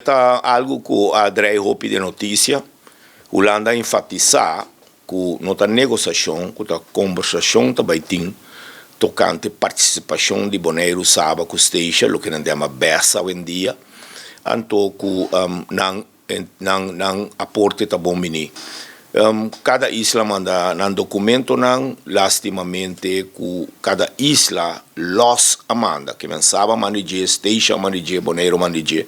Ta algu ku a drei hopi den notisia. Hulanda a enfatisá ku no ta negosiashon, ku ta kombersashon ta bai tin tokante partisipashon di Boneiru, Saba ku Statia, loke nan ta yama BES awendia, anto ku nan Nan aporte ta bon bini. Kada isla manda nan dokumentonan, lastimamente ku kada isla lòs a manda. Ke men Saba manda dje, Statia manda dje, Boneiru manda dje.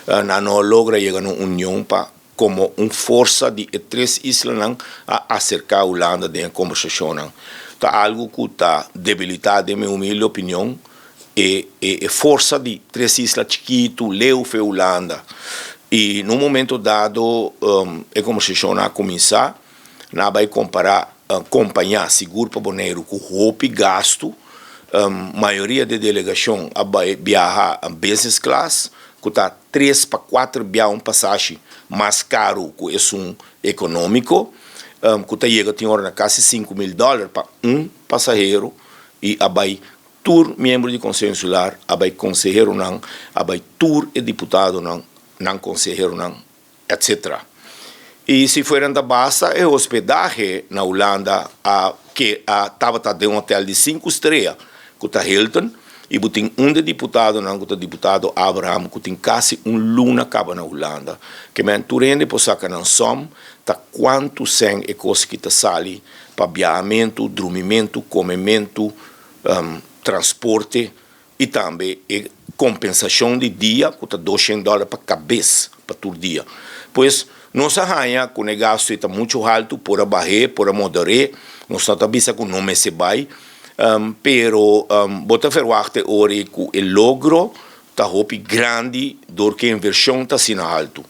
Nan no a logra yega na un union pa komo un forsa di e tres islanan a aserká Hulanda den e kombersashonnan. Ta algu ku ta debilitá den mi humilde opinion E e forsa di tres isla chikitu leu fe Hulanda. I na un momento dado e kombersashonnan a kuminsá, nan a bai kompará kompañá sigur pa Boneiru ku hopi gastu. Mayoria di e delegashon a bai biaha business class ku ta tres pa kuater bia un pasashi mas karu ku esun ekonómiko, ku ta yega tin ora na kasi 5000 dòler pa un pasahero i a bai Tur miembro di Konseho Insular a bai konseheronan, a bai tur e diputadonan, nan konseheronan, etc. I si fueran ta basta e hospedahe na Hulanda a ke a tabata den un hotel di sinku strea ku ta Hilton i bo tin un di e diputadonan ku ta diputado Abraham ku tin kasi un luna kaba na Hulanda. Ke men tur hende por saka nan sòm ta kuantu sèn e kos ki ta sali pa biahamentu, drumimentu, komementu, transporte i tambe e kompensashon di dia ku ta 200 dòler pa kabes pa tur dia. Pues nos a haña ku e gastu ei ta muchu haltu, por a bah'é, por a moder'é, nos no ta bisa ku no mester bai, pero bo ta verwachta e ora ei ku e logro ta hopi grandi dor ku e invershon ta asina haltu.